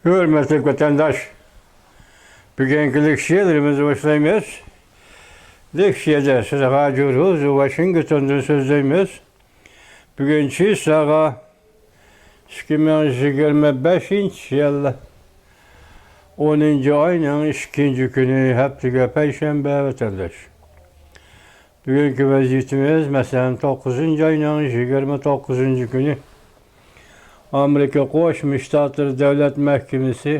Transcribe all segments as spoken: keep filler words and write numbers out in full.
ھۆرمەتلىك ۋەتەنداش، بۈگۈنكى لېكسىيەلىرىمىزنى باشلايمىز. لېكسىيەدە سىزگە جۇرۇز ۋاشىنگتوندىن سۆزلەيمىز. بۈگۈن چىساغا ئىككى مىڭ يىگىرمە بەشىنچى يىل ئونىنچى ئاينىڭ ئىككىنچى كۈنى، ھەپتىگە پەيشەنبە، ۋەتەنداش. بۈگۈنكى ۋەزىيىتىمىز، مەسىلەن، توققۇزىنچى ئاينىڭ يىگىرمە توققۇزىنچى كۈنى ئامېرىكا قوشما شتاتلىرى دۆلەت مەھكىمىسى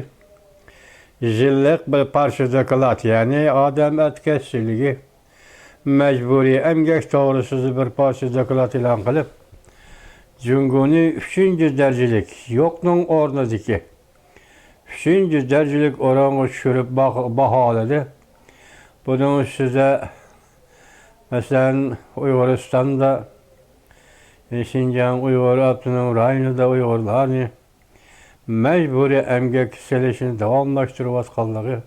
يىللىق بىر پارچە دوكلات، يەنى ئادەم ئەتكەسچىلىكى، مەجبۇرىي ئەمگەك توغرىسىدا بىر پارچە دوكلات ئېلان قىلىپ، جۇڭگونى ئۈچىنچى دەرىجىلىك، يوقنىڭ ئورنىدىكى ئۈچىنچى دەرىجىلىك ئورۇنغا چۈشۈرۈپ باھ-، باھالىدى. بۇنىڭ ئۈستىدە، مەسىلەن، ئۇيغۇرىستاندا، شىنجاڭ ئۇيغۇر ئاپتونوم رايونىدا ئۇيغۇرلارنى مەجبۇرىي ئەمگەككە سېلىشنى داۋاملاشتۇرۇۋاتقانلىقى،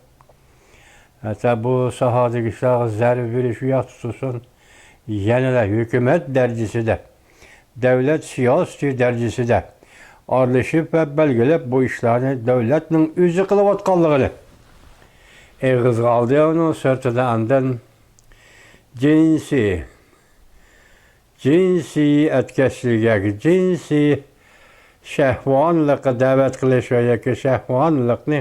ھەتتا بۇ ساھەدىكى ئىشلارغا زەربە بېرىش ئۇ ياقتا تۇرسۇن، يەنىلا ھۆكۈمەت دەرىجىسىدە، دۆلەت سىياسىتى دەرىجىسىدە ئارىلىشىپ ۋە بەلگىلەپ، بۇ ئىشلارنى دۆلەتنىڭ ئۆزى قىلىۋاتقانلىقىنى ئېغىزغا ئالدى. ئۇنىڭ سىرتىدا ئاندىن جىنسىي، جىنسىي ئەتكەسچىلىك ياكى جىنسىي شەھۋانىلىققا دەۋەت قىلىش ۋە ياكى شەھۋانىلىقنى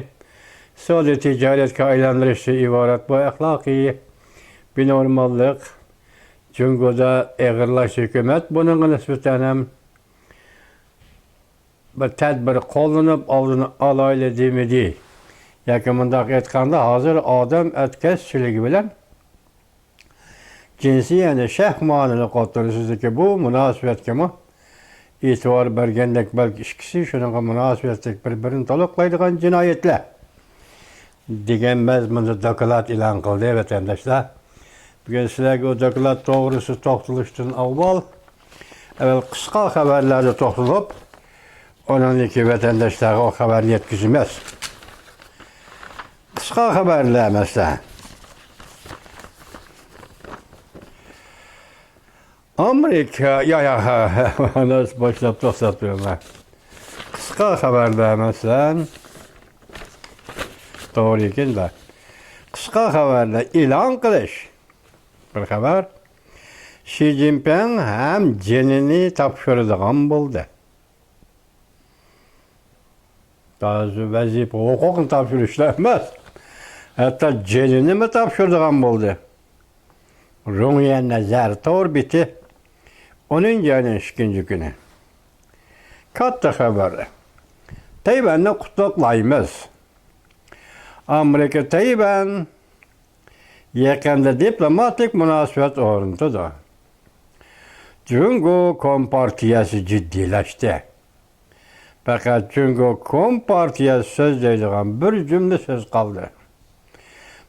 سودا تىجارەتكە ئايلاندۇرۇشتىن ئىبارەت بۇ ئەخلاقىي بىنورماللىق جۇڭگودا ئېغىرلاشتى. ھۆكۈمەت بۇنىڭغا نىسبەتەن ھەم بىر تەدبىر قوللىنىپ ئالدىنى ئالايلى دېمىدى. ياكى مۇنداق ئېيتقاندا، ھازىر ئادەم ئەتكەسچىلىكى بىلەن جىنسىي، يەنى شەھۋانىلىق ئوتتۇرىسىدىكى بۇ مۇناسىۋەتكىمۇ ئېتىبار بەرگەندەك، بەلكى ئىككىسى شۇنىڭغا مۇناسىۋەتلىك بىر-بىرىنى تولۇقلايدىغان جىنايەتلەر دېگەن مەزمۇندا دوكلات ئېلان قىلدى، ۋەتەنداشلار. بۈگۈن سىلەرگە ئۇ دوكلات توغرىسىدا توختىلىشتىن ئاۋۋال، ئەۋۋەل قىسقا خەۋەرلەردە توختىلىپ، ئۇنىڭدىن كېيىن ۋەتەنداشلارغا ئۇ خەۋەرنى يەتكۈزىمىز. قىسقا خەۋەرلەر، مەسىلەن، ئامېرىكا، يا، يا، باشلاپ توختاپ تۇرۇڭ. قىسقا خەۋەردە، مەسىلەن، توغرا ئىكەن-دە. قىسقا خەۋەردە ئېلان قىلىش. بىر خەۋەر. شى جىنپىڭ ھەم جېنىنى تاپشۇرىدىغان بولدى. ۋەزىپە، ھوقۇقنى تاپشۇرۇشلا ئەمەس، ھەتتا جېنىنىمۇ تاپشۇرىدىغان بولدى. رۇڭيەن نەزەر تور بېتى، ئونىنچى ئاينىڭ ئىككىنچى كۈنى. كاتتا خەۋەر. تەيۋەننى قۇتلۇقلايمىز. ئامېرىكا تەيۋەن يېقىندا دىپلوماتىك مۇناسىۋەت ئورنىتىدۇ. جۇڭگو كومپارتىيەسى جىددىيلەشتى. پەقەت جۇڭگو كومپارتىيەسى سۆزلەيدىغان بىر جۈملە سۆز قالدى.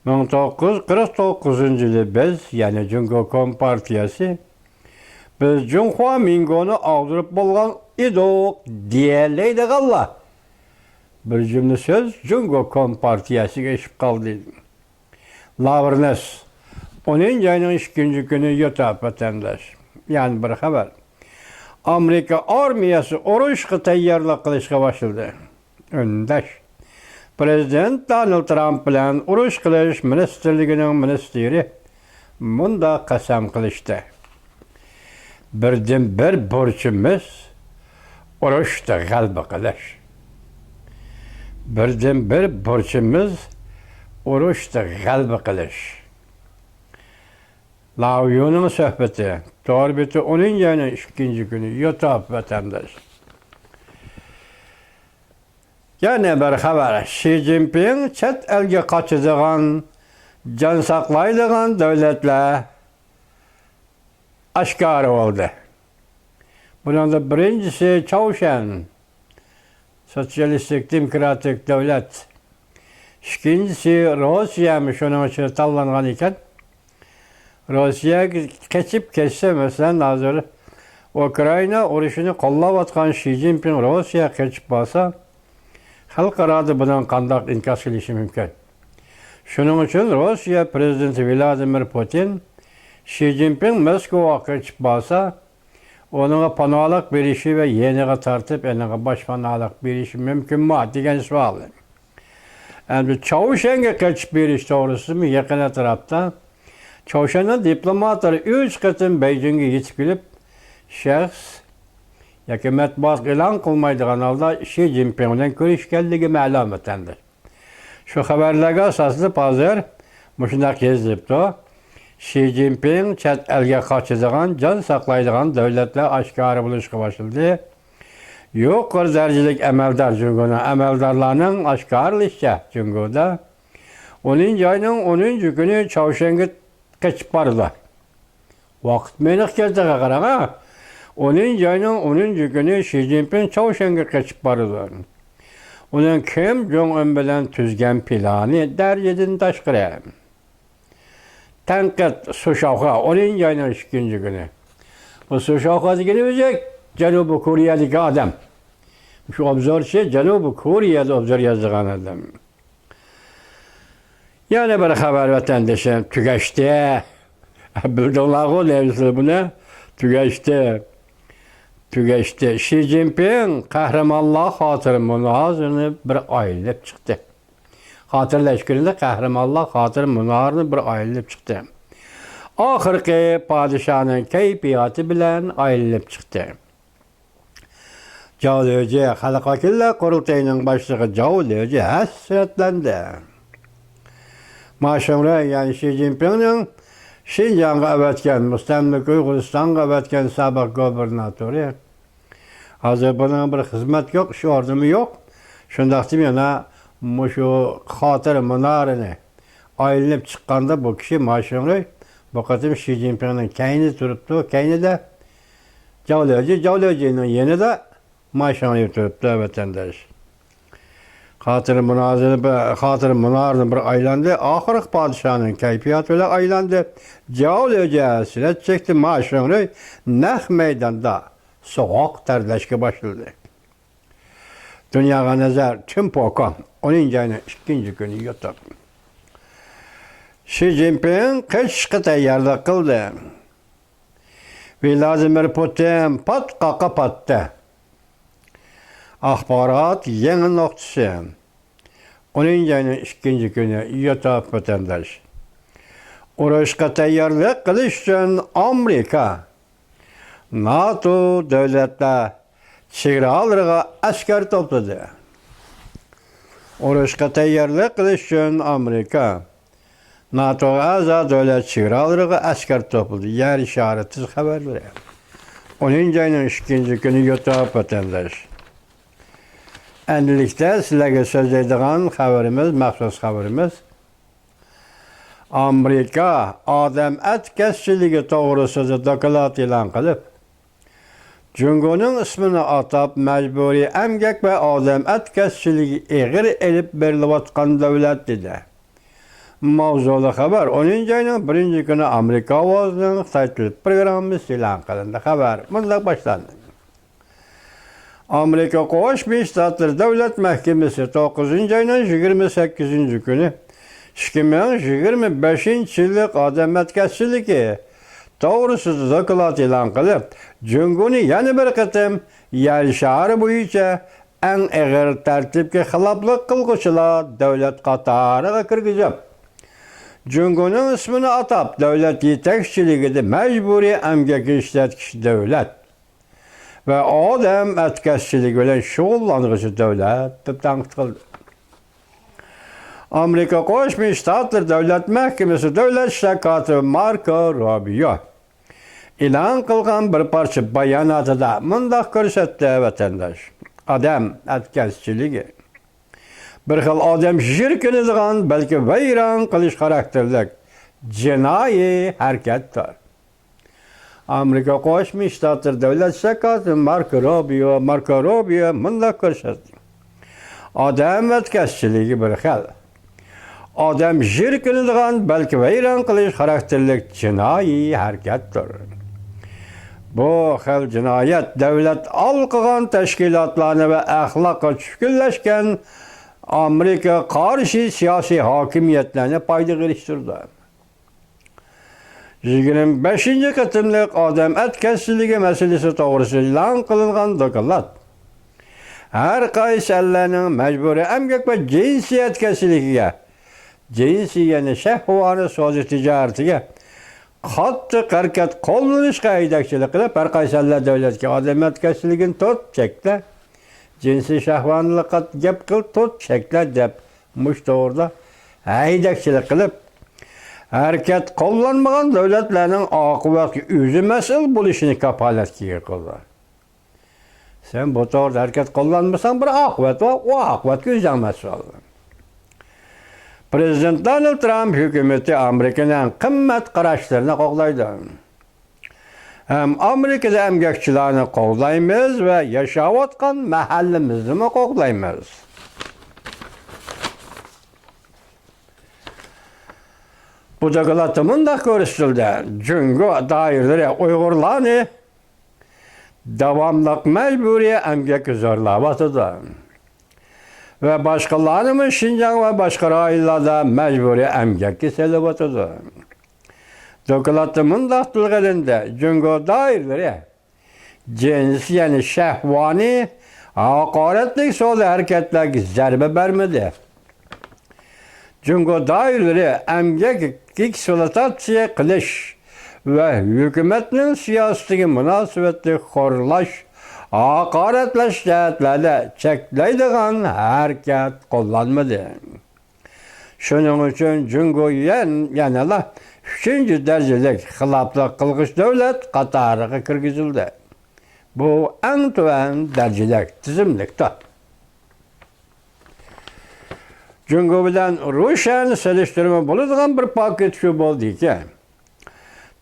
مىڭ توققۇز يۈز قىرىق توققۇزىنچى يىلى بىز، يەنى جۇڭگو كومپارتىيەسى، بىز جۇڭخۇا مىڭگونى ئاغدۇرۇپ بولغان ئىدۇق دېيەلەيدىغانلا بىر جۈملە سۆز جۇڭگو كومپارتىيەسىگە ئېشىپ قالدى. لاۋرنس، ئونىنچى ئاينىڭ ئىككىنچى كۈنى يوتاپ ۋەتەنداش. يەنە بىر خەۋەر. ئامېرىكا ئارمىيەسى ئۇرۇشقا تەييارلىق قىلىشقا باشلىدى. ئۈندەش. پرېزىدېنت دونالد ترامپ بىلەن ئۇرۇش قىلىش مىنىستىرلىكىنىڭ مىنىستىرى مۇنداق قەسەم قىلىشتى. بىردىنبىر بۇرچىمىز ئۇرۇشتا غەلىبە قىلىش. بىردىنبىر بۇرچىمىز ئۇرۇشتا غەلىبە قىلىش. لاۋيۇنىڭ سۆھبىتى. تور بېتى، ئونىنچى ئاينىڭ ئىككىنچى كۈنى يوتاپ ۋەتەنداش. يەنە بىر خەۋەر. شى جىنپىڭ چەت ئەلگە قاچىدىغان، جان ساقلايدىغان دۆلەتلەر ئاشكارا بولدى. بۇنىڭدا بىرىنچىسى چاۋشيەن، سوتسىيالىستىك دېموكراتىك دۆلەت. ئىككىنچىسى روسىيەمۇ شۇنىڭ ئىچىدە تاللانغان ئىكەن. روسىيەگە قېچىپ كەتسە، مەسىلەن، ھازىر ئۇكرائىنا ئۇرۇشىنى قوللاۋاتقان شى جىنپىڭ روسىيەگە قېچىپ بارسا، خەلقئارادا بۇنىڭ قانداق ئىنكاس قىلىشى مۇمكىن؟ شۇنىڭ ئۈچۈن روسىيە پرېزىدېنتى ۋلادىمىر پۇتىن شى جىنپىڭ موسكۋاغا قېچىپ بارسا، ئۇنىڭغا پاناھلىق بېرىشى ۋە يېنىغا تارتىپ، ئېنىڭغا باشپاناھلىق بېرىشى مۇمكىنمۇ دېگەن سوئال. ئەمدى چاۋشيەنگە قېچىپ بېرىش توغرىسىدىمۇ يېقىن ئەتراپتا چاۋشيەننىڭ دىپلوماتلىرى ئۈچ قېتىم بېيجىڭگە يېتىپ كېلىپ، شەخس ياكى مەتبۇئاتقا ئېلان قىلمايدىغان ھالدا شى جىنپىڭ بىلەن كۆرۈشكەنلىكى مەلۇم ئەتەندى. شۇ خەۋەرلەرگە ئاساسلىنىپ ھازىر مۇشۇنداق يېزىلىپتۇ. شى جىنپىڭ چەت ئەلگە قاچىدىغان، جان ساقلايدىغان دۆلەتلەر ئاشكارا بولۇشقا باشلىدى. يۇقىرى دەرىجىلىك ئەمەلدار، جۇڭگونىڭ ئەمەلدارلارنىڭ ئاشكارىلىشىچە، جۇڭگودا ئونىنچى ئاينىڭ ئونىنچى كۈنى چاۋشيەنگە قېچىپ بارىدۇ. ۋاقىت مېنىڭ كەلدىغە قاراڭا. ئونىنچى ئاينىڭ ئونىنچى كۈنى شى جىنپىڭ چاۋشيەنگە قېچىپ بارىدۇ. ئۇنىڭ كىم جوڭ ئۈن بىلەن تۈزگەن پىلانى دەرىجىدىن تاشقىرى. تەنقىد، سۇشاۋخا، ئونىنچى ئاينىڭ ئىككىنچى كۈنى. بۇ سۇشاۋخا دېگىنى ئۆزى جەنۇبىي كورېيەدىكى ئادەم. شۇ ئوبزورچى، جەنۇبىي كورېيەدە ئوبزور يازىدىغان ئادەم. يەنە بىر خەۋەر، ۋەتەندىشىم، تۈگەشتى. بىلدىڭلارغۇ، دەيسىلەر بۇنى. تۈگەشتى. تۈگەشتى. شى جىنپىڭ قەھرىمانلار خاتىرە مۇنازىرىنى بىر ئايلىنىپ چىقتى. خاتىرىلەش كۈنىدە قەھرىمانلار خاتىرە مۇنازىرىنى بىر ئايلىنىپ چىقتى. ئاخىرقى پادىشاھنىڭ كەيپىياتى بىلەن ئايلىنىپ چىقتى. جاۋ لېجى، خەلق ۋەكىللەر قۇرۇلتىيىنىڭ باشلىقى جاۋ لېجى ھەسرەتلەندى. ما شىڭرۇي، يەنى شى جىنپىڭنىڭ شىنجاڭغا ئەۋەتكەن، مۇستەملىكە ئۇيغۇرىستانغا ئەۋەتكەن سابىق گۇبېرناتورى، ھازىر بۇنىڭ بىر خىزمەت يوق، ئىش ئورنىمۇ يوق. شۇنداقتىمۇ يەنە مۇشۇ خاتىرە مۇنارىنى ئايلىنىپ چىققاندا بۇ كىشى ما شىڭرۇي بۇ قېتىم شى جىنپىڭنىڭ كەينىدە تۇرۇپتۇ، كەينىدە. جاۋ لېجى، جاۋ لېجىنىڭ يېنىدا ما شىڭرۇي تۇرۇپتۇ، ۋەتەنداش. خاتىرە مۇنازىرە، خاتىرە مۇنارىنى بىر ئايلاندى، ئاخىرقى پادىشاھنىڭ كەيپىياتى بىلەن ئايلاندى. جاۋ لېجى ھەسرەت چەكتى، ما شىڭرۇي نەق مەيداندا سوغۇق تەرلەشكە باشلىدى. دۇنياغا نەزەر، چېن پوكۇڭ، ئونىنچى ئاينىڭ ئىككىنچى كۈنى يۇتۇپ. شى جىنپىڭ قېچىشقا تەييارلىق قىلدى. ۋلادىمىر پۇتىن پات قاقا پاتتى. ئاخبارات يېڭى نۇقتىسى. ئونىنچى ئاينىڭ ئىككىنچى كۈنى يۇتۇپ، ۋەتەنداش. ئۇرۇشقا تەييارلىق قىلىش ئۈچۈن ئامېرىكا، ناتو دۆلەتلەر چېگرالىرىغا ئەسكەر توپلىدى. ئۇرۇشقا تەييارلىق قىلىش ئۈچۈن ئامېرىكا، ناتوغا ئەزا دۆلەت چېگرالىرىغا ئەسكەر توپلىدى. يەر شارى تېز خەۋەرلىرى. ئونىنچى ئاينىڭ ئىككىنچى كۈنى يۇتۇپ، ۋەتەنداش. ئەمدىلىكتە سىلەرگە سۆزلەيدىغان خەۋىرىمىز، مەخسۇس خەۋىرىمىز. ئامېرىكا ئادەم ئەتكەسچىلىكى توغرىسىدا دوكلات ئېلان قىلىپ، جۇڭگونىڭ ئىسمىنى ئاتاپ، مەجبۇرىي ئەمگەك ۋە ئادەم ئەتكەسچىلىكى ئېغىر ئېلىپ بېرىلىۋاتقان دۆلەت، دېدى. ماۋزۇلۇق خەۋەر ئونىنچى ئاينىڭ بىرىنچى كۈنى ئامېرىكا ئاۋازىنىڭ خىتاي تىل پروگراممىسى ئېلان قىلىندى. خەۋەر مۇنداق باشلاندى. ئامېرىكا قوشما شتاتلىرى دۆلەت مەھكىمىسى توققۇزىنچى ئاينىڭ يىگىرمە سەككىزىنچى كۈنى ئىككى مىڭ يىگىرمە بەشىنچى يىللىق ئادەم ئەتكەسچىلىكى توغرىسىدا دوكلات ئېلان قىلىپ، جۇڭگونى يەنە بىر قېتىم يەر شارى بويىچە ئەڭ ئېغىر تەرتىپكە خىلاپلىق قىلغۇچىلار دۆلەت قاتارىغا كىرگۈزۈپ، جۇڭگونىڭ ئىسمىنى ئاتاپ، دۆلەت يېتەكچىلىكىدە مەجبۇرىي ئەمگەككە ئىشلەتكۈچى دۆلەت ۋە ئادەم ئەتكەسچىلىكى بىلەن شۇغۇللانغۇچى دۆلەت دەپ تەنقىد قىلدى. ئامېرىكا قوشما شتاتلىرى دۆلەت مەھكىمىسى دۆلەت ئىشلار كاتىپى ماركو روبىيو ئېلان قىلغان بىر پارچە باياناتىدا مۇنداق كۆرسەتتى، ۋەتەنداش. ئادەم ئەتكەسچىلىكى بىر خىل ئادەم يىركىنىدىغان، بەلكى ۋەيران قىلىش خاراكتېرلىك جىنايى ھەرىكەتتۇر. ئامېرىكا قوشما شتاتلىرى دۆلەت ئىشلار كاتىپى ماركو روبىيو، ماركو روبىيو مۇنداق كۆرسەتتى. ئادەم ئەتكەسچىلىكى بىر خىل ئادەم يىركىنىدىغان، بەلكى ۋەيران قىلىش خاراكتېرلىك جىنايى ھەرىكەتتۇر. بۇ خىل جىنايەت دۆلەت ھالقىغان تەشكىلاتلارنى ۋە ئەخلاققا چۈشكۈنلەشكەن ئامېرىكىغا قارشى سىياسىي ھاكىمىيەتلەرنى پايدىغا ئېرىشتۈرىدۇ. يىگىرمە بەشىنچى قېتىملىق ئادەم ئەتكەسچىلىكى مەسىلىسى توغرىسىدا ئېلان قىلىنغان دوكلات ھەر قايسى ئەللەرنىڭ مەجبۇرىي ئەمگەك ۋە جىنسىي يەتكەسچىلىكىگە، جىنسىي، يەنى شەھۋانىي سودا تىجارىتىگە قاتتىق ھەرىكەت قوللىنىشقا ھەيدەكچىلىك قىلىپ، ھەر قايسى ئەللەر دۆلەتكە ئادەم يەتكەسچىلىكىنى تۇت، چەكلە، جىنسىي شەھۋانىيلىققا گەپ قىل، تۇت، چەكلە دەپ، مۇشۇ توغرىدا ھەيدەكچىلىك قىلىپ، ھەرىكەت قوللانمىغان دۆلەتلەرنىڭ ئاقىۋەتكە ئۆزى مەسئۇل بولۇشىنى كاپالەتكە ئىگە قىلدى. سەن بۇ توغرىدا ھەرىكەت قوللانمىساڭ، بىر ئاقىۋەت بار، ئۇ ئاقىۋەتكە ئۆزۈڭ مەسئۇل. پىرېزىدېنت دونالد ترامپ ھۆكۈمىتى ئامېرىكىنىڭ قىممەت قاراشلىرىنى قوغدايدۇ. ھەم ئامېرىكىدا ئەمگەكچىلەرنى قوغدايمىز ۋە ياشاۋاتقان مەھەللىمىزنىمۇ قوغدايمىز. بۇ دوكلاتتا مۇنداق كۆرسىتىلدى: جۇڭگو دائىرىلىرى ئۇيغۇرلارنى داۋاملىق مەجبۇرىي ئەمگەككە زورلاۋاتىدۇ ۋە باشقىلارنىمۇ شىنجاڭ ۋە باشقا رايونلاردا مەجبۇرىي ئەمگەككە سېلىۋاتىدۇ. دوكلاتتا مۇنداق تىلغا ئېلىندى: جۇڭگو دائىرىلىرى جىنسىي، يەنى شەھۋانىي ھاقارەتلىك سودا ھەرىكەتلەرگە زەربە بەرمىدى. جۇڭگو دائىرىلىرى ئەمگەك ئېكسپلۇئاتاتسىيە قىلىش ۋە ھۆكۈمەتنىڭ سىياسىتىگە مۇناسىۋەتلىك خورلاش، ھاقارەتلەش جەھەتلەردە چەكلەيدىغان ھەرىكەت قوللانمىدى. شۇنىڭ ئۈچۈن جۇڭگو يەن-، يەنىلا ئۈچىنچى دەرىجىلىك خىلاپلىق قىلغۇچ دۆلەت قاتارىغا كىرگۈزۈلدى. بۇ ئەڭ تۆۋەن دەرىجىلىك تىزىملىكتۇر. جۇڭگو بىلەن روشەن سېلىشتۇرما بولىدىغان بىر پاكىت شۇ بولدىكى،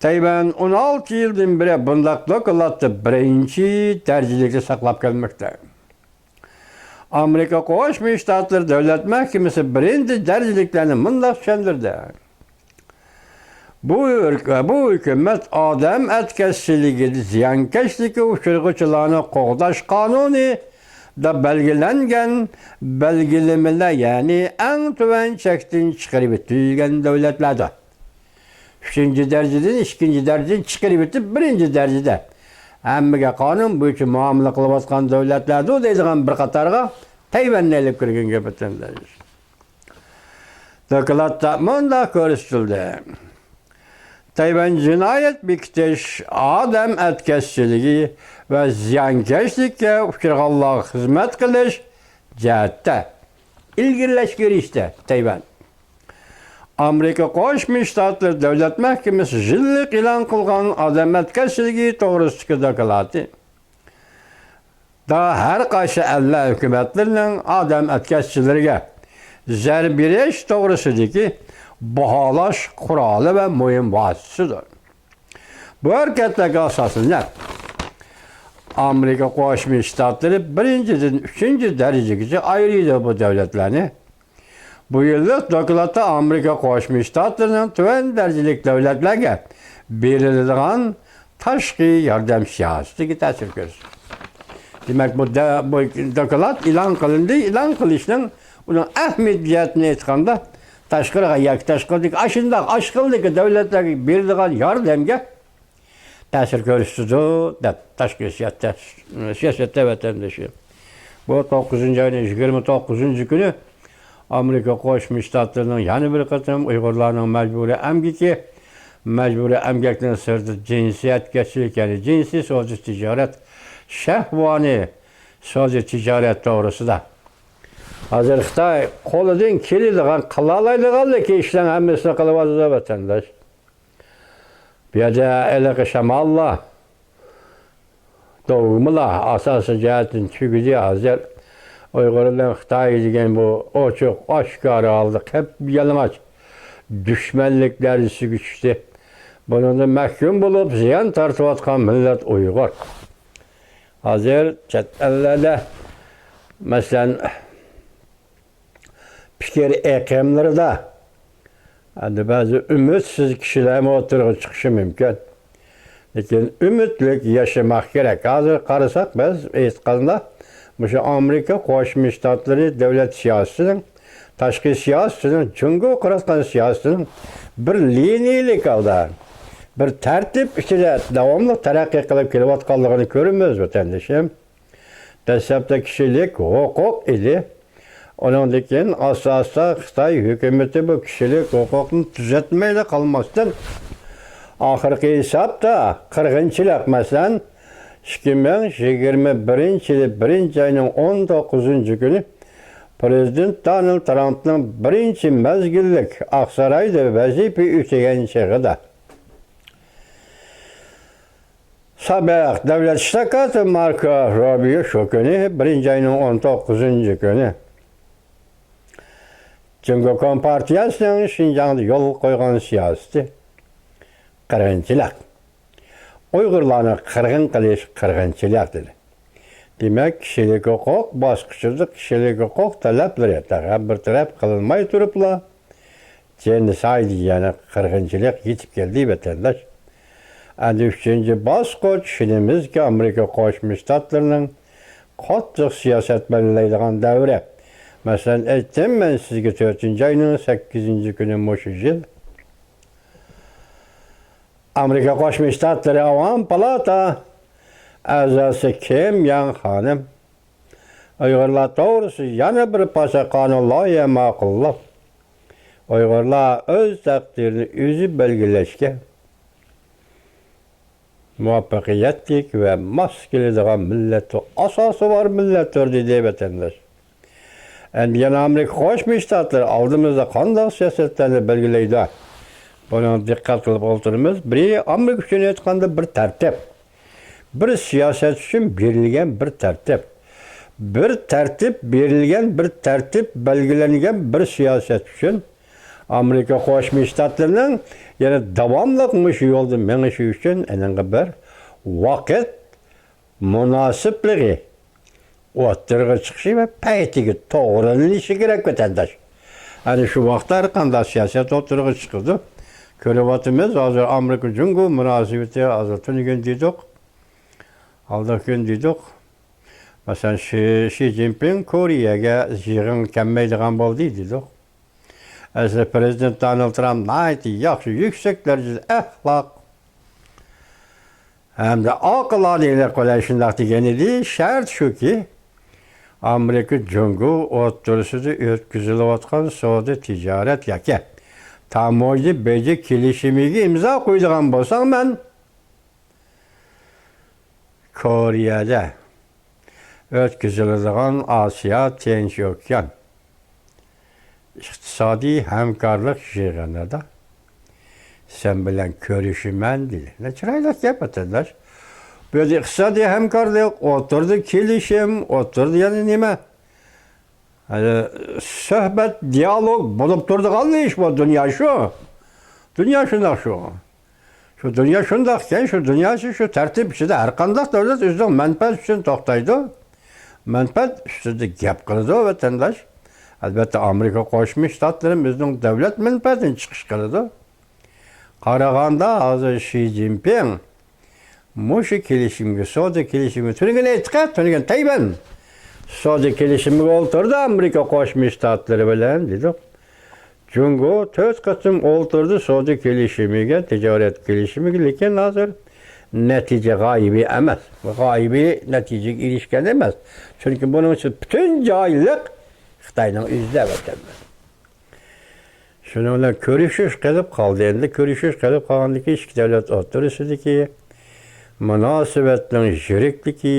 تەيۋەن ئون ئالتە يىلدىن بېرى بۇنداق دوكلاتتا بىرىنچى دەرىجىلىكتە ساقلاپ كەلمەكتە. ئامېرىكا قوشما شتاتلىرى دۆلەت مەھكىمىسى بىرىنچى دەرىجىلىكلەرنى مۇنداق چۈشەندۈردى: بۇ ھۆر-، بۇ ھۆكۈمەت ئادەم ئەتكەسچىلىكىدە زىيانكەشلىككە ئۇچرىغۇچىلارنى قوغداش قانۇنىدا بەلگىلەنگەن بەلگىلىمىلەر، يەنى ئەڭ تۆۋەن چەكتىن چىقىرىۋېتىلگەن دۆلەتلەردە، ئۈچىنچى دەرىجىدىن ئىككىنچى دەرىجىدىن چىقىرىۋېتىپ، بىرىنچى دەرىجىدە ھەممىگە قانۇن بويىچە مۇئامىلە قىلىۋاتقان دۆلەتلەردۇ دەيدىغان بىر قاتارغا تەيۋەننى ئېلىپ كىرگەن گەپ ئۆتەمدە. دوكلاتتا مۇنداق كۆرسىتىلدى: تەيۋەن جىنايەت بېكىتىش، ئادەم ئەتكەسچىلىكى ۋە زىيانكەشلىككە ئۇچرىغانلارغا خىزمەت قىلىش جەھەتتە ئىلگىرىلەشكە ئېرىشتى. تەيۋەن ئامېرىكا قوشما شتاتلىرى دۆلەت مەھكىمىسى يىللىق ئېلان قىلغان ئادەم ئەتكەسچىلىكى توغرىسىدىكى دوكلاتى دا ھەر قايسى ئەللەر ھۆكۈمەتلىرىنىڭ ئادەم ئەتكەسچىلىرىگە زەربە بېرىش توغرىسىدىكى باھالاش قورالى ۋە مۇھىم ۋاسىتىسىدۇر. بۇ ھەرىكەتلەرگە ئاساسلىنىپ، ئامېرىكا قوشما شتاتلىرى بىرىنچىدىن ئۈچىنچى دەرىجىگىچە ئايرىيدۇ بۇ دۆلەتلەرنى. بۇ يىللىق دوكلاتتا ئامېرىكا قوشما شتاتلىرىنىڭ تۆۋەن دەرىجىلىك دۆلەتلەرگە بېرىلىدىغان تاشقى ياردەم سىياسىتىگە تەسىر كۆرسىتىدۇ. دېمەك، بۇ دە-، بۇ دوكلات ئېلان قىلىندى. ئېلان قىلىشنىڭ ئۇنىڭ ئەھمىيەت جەھەتتىن ئېيتقاندا، تاشقىرىغا ياكى تاشقىرىدىكى ئاشۇنداق ئاشقىلدىكى دۆلەتلەرگە بېرىلىدىغان ياردەمگە تەسىر كۆرسىتىدۇ، دەپ، تاشقى سىياسەت، سىياسەتتە ۋەتەندىشى. بۇ توققۇزىنچى ئاينىڭ يىگىرمە توققۇزىنچى كۈنى ئامېرىكا قوشما شتاتلىرىنىڭ يەنە بىر قېتىم ئۇيغۇرلارنىڭ مەجبۇرىي ئەمگىكى، مەجبۇرىي ئەمگەكنىڭ سىرتىدا جىنسىي يەتكەسچىلىك، يەنى جىنسىي سودا تىجارەت، شەھۋانىي سودا تىجارەت توغرىسىدا. ھازىر خىتاي قولىدىن كېلىدىغان، قىلالايدىغانلىكى ئىشلارنىڭ ھەممىسىنى قىلىۋاتىدۇ، ۋەتەنداش. بۇ يەردە ھېلىقى شاماللار، دوگمىلار ئاساسىي جەھەتتىن تۈگىدى. ھازىر ئۇيغۇر بىلەن خىتاي دېگەن بۇ ئوچۇق، ئاشكارا ھالدا قىپيالىڭاچ دۈشمەنلىك دەرىجىسىگە چۈشتى. بۇنىڭدىن مەھكۇم بولۇپ زىيان تارتىۋاتقان مىللەت ئۇيغۇر. ھازىر چەت ئەللەردە، مەسىلەن، پىكىر ئېقىملىرىدا، ئەمدى بەزى ئۈمىدسىز كىشىلەرمۇ ئوتتۇرىغا چىقىشى مۇمكىن. لېكىن ئۈمىدلىك ياشىماق كېرەك. ھازىر قارىساق، بىز ئېيتقاندا، مۇشۇ ئامېرىكا قوشما شتاتلىرى دۆلەت سىياسىتىنىڭ، تاشقى سىياسىتىنىڭ، جۇڭگو قۇرۇتقان سىياسىتىنىڭ بىر لىنىيىلىك ھالدا، بىر تەرتىپ ئىچىدە داۋاملىق تەرەققىي قىلىپ كېلىۋاتقانلىقىنى كۆرىمىز، ۋەتەندىشىم. دەسلەپتە كىشىلىك ھوقۇق ئىدى. ئۇنىڭدىن كېيىن ئاستا-ئاستا خىتاي ھۆكۈمىتى بۇ كىشىلىك ھوقۇقنى تۈزەتمەيلا قالماستىن، ئاخىرقى ھېسابتا قىرغىنچىلىق، مەسىلەن، ئىككى مىڭ يىگىرمە بىرىنچى يىلى بىرىنچى ئاينىڭ ئون توققۇزىنچى كۈنى پىرېزىدېنت دونالد ترامپنىڭ بىرىنچى مەزگىللىك ئاقسارايدا ۋەزىپە ئۆتىگەن چېغىدا، سابىق دۆلەت ئىشلىك كاتىپى ماركو روبىيو شۇ كۈنى، بىرىنچى ئاينىڭ ئون توققۇزىنچى كۈنى، جۇڭگو كومپارتىيەسىنىڭ شىنجاڭدا يولغا قويغان سىياسىتى قىرغىنچىلىق، ئۇيغۇرلارنى قىرغىن قىلىش قىرغىنچىلىق دېدى. دېمەك، كىشىلىك ھوقۇق باسقۇچىدا كىشىلىك ھوقۇق تەلەپلىرى تېخى بىر تەرەپ قىلىنماي تۇرۇپلا، جېنوسايد، يەنى قىرغىنچىلىق يېتىپ كەلدى، ۋەتەنداش. ئەمدى ئۈچىنچى باسقۇچ، ئىشىنىمىزكى، ئامېرىكا قوشما شتاتلىرىنىڭ قاتتىق سىياسەت بەلگىلەيدىغان دەۋرى. مەسىلەن، ئېيتتىم مەن سىزگە، تۆتىنچى ئاينىڭ سەككىزىنچى كۈنى مۇشۇ يىل ئامېرىكا قوشما شتاتلىرى ئاۋام پالاتا ئەزاسى كىم ياڭ خانىم ئۇيغۇرلار توغرىسىدا يەنە بىر پارچە قانۇن لايىھە ماقۇللاپ، ئۇيغۇرلار ئۆز تەقدىرىنى ئۆزى بەلگىلەشكە مۇۋەپپەقىيەتلىك ۋە ماس كېلىدىغان مىللەتتۇر، ئاساسى بار مىللەتتۇر، دېدى ۋەتەنداش. ئەمدى يەنە ئامېرىكا قوشما شتاتلىرى ئالدىمىزدا قانداق سىياسەتلەرنى بەلگىلەيدۇ؟ بۇنىڭغا دىققەت قىلىپ ئولتۇرىمىز. بىرى، ئامېرىكا ئۈچۈن ئېيتقاندا، بىر تەرتىپ. بىر سىياسەت ئۈچۈن بېرىلگەن بىر تەرتىپ. بىر تەرتىپ بېرىلگەن، بىر تەرتىپ بەلگىلەنگەن بىر سىياسەت ئۈچۈن ئامېرىكا قوشما شتاتلىرىنىڭ يەنە داۋاملىق مۇشۇ يولدا مېڭىشى ئۈچۈن ئېنىڭغا بىر ۋاقىت مۇناسىپلىقى ئوتتۇرىغا چىقىشى ۋە پەيتىگە توغرىلىنىشى كېرەك، ۋەتەنداش. ئەنە شۇ ۋاقىتتا ھەر قانداق سىياسەت ئوتتۇرىغا چىقىدۇ. كۆرۈۋاتىمىز، ھازىر ئامېرىكا جۇڭگو مۇناسىۋىتى، ھازىر تۈنۈگۈن دېدۇق، ئالدىقى كۈن دېدۇق. مەسىلەن، شى، شى جىنپىڭ كورېيەگە يىغىنغا كەلمەيدىغان بولدى دېدۇق. ئەسلى پىرېزىدېنت دونالد ترامپ ناھايىتى ياخشى، يۈكسەك دەرىجىدە ئەخلاق ھەمدە ئاقىلانىلىق بىلەن شۇنداق دېگەن ئىدى، شەرت شۇكى، ئامېرىكا جۇڭگو ئوتتۇرىسىدا ئۆتكۈزۈلۈۋاتقان سودا تىجارەت ياكى تاموژنا بېجى كېلىشىمىگە ئىمزا قويىدىغان بولساڭ، مەن كورېيەدە ئۆتكۈزۈلىدىغان ئاسىيا تىنچ ئوكيان ئىقتىسادىي ھەمكارلىق يىغىنىدا سەن بىلەن كۆرۈشىمەن، دېدى. نە چىرايلىق گەپ، ۋەتەنداش. بۇ يەردە ئىقتىسادىي ھەمكارلىق، ئوتتۇرىدا كېلىشىم، ئوتتۇرىدا يەنە نېمە؟ ھە، سۆھبەت، دىيالوگ بولۇپ تۇرىدىغانلا ئىش بۇ، دۇنيا شۇ. دۇنيا شۇنداق شۇ. شۇ دۇنيا شۇنداق ئىكەن، شۇ دۇنيا شۇ، شۇ تەرتىپ ئىچىدە ھەر قانداق دۆلەت ئۆزىنىڭ مەنپەئەتى ئۈچۈن توختايدۇ. مەنپەئەت ئۈستىدە گەپ قىلىدۇ، ۋەتەنداش. ئەلۋەتتە، ئامېرىكا قوشما شتاتلىرى ئۆزىنىڭ دۆلەت مەنپەئەتىنى چىقىش قىلىدۇ. قارىغاندا، ھازىر شى جىنپىڭ مۇشۇ كېلىشىمگە، سودا كېلىشىمىگە، تۈنۈگۈن ئېيتتۇق، تۈنۈگۈن تەيۋەن سودا كېلىشىمىگە ئولتۇردى ئامېرىكا قوشما شتاتلىرى بىلەن، دېدۇق. جۇڭگو تۆت قېتىم ئولتۇردى سودا كېلىشىمىگە، تىجارەت كېلىشىمىگە، لېكىن ھازىر نەتىجە غايىبى ئەمەس. غايىبى نەتىجىگە ئېرىشكەن ئەمەس. چۈنكى بۇنىڭ ئۈچۈن پۈتۈن جاھىللىق خىتاينىڭ ئۆزىدە، ۋەتەنداش. شۇنىڭ بىلەن كۆرۈشۈش قېلىپ قالدى. ئەمدى كۆرۈشۈش قېلىپ قالغاندىن كېيىن ئىككى دۆلەت ئوتتۇرىسىدىكى مۇناسىۋەتنىڭ يىرىكلىكى،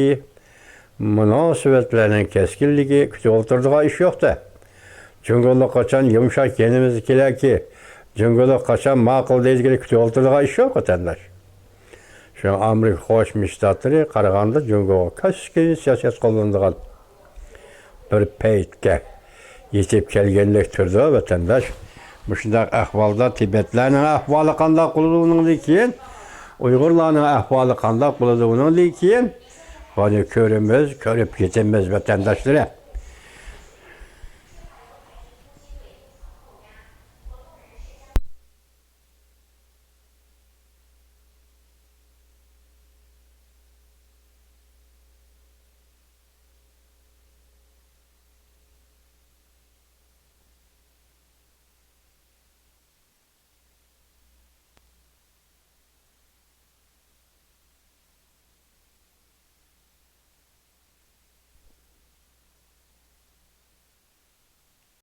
مۇناسىۋەتلەرنىڭ كەسكىنلىكى كۈتۈۋالدۇرىدىغان ئىش يوق-تە. جۇڭگولۇق قاچان يۇمشاق يېنىمىزغا كېلەركى، جۇڭگولۇق قاچان ماقۇل دەيدىغىنى كۈتۈۋالدۇرىدىغان ئىش يوق، ۋەتەنداش. شۇڭا ئامېرىكا قوشما شتاتلىرى قارىغاندا جۇڭگوغا كەسكىن سىياسەت قوللىنىدىغان بىر پەيتكە يېتىپ كەلگەنلىك تۇرىدۇ، ۋەتەنداش. مۇشۇنداق ئەھۋالدا تىبەتلەرنىڭ ئەھۋالى قانداق بولىدۇ ئۇنىڭدىن كېيىن؟ ئۇيغۇرلارنىڭ ئەھۋالى قانداق بولىدۇ ئۇنىڭدىن كېيىن؟ بۇنى كۆرىمىز، كۆرۈپ يېتىمىز، ۋەتەنداشلىرى.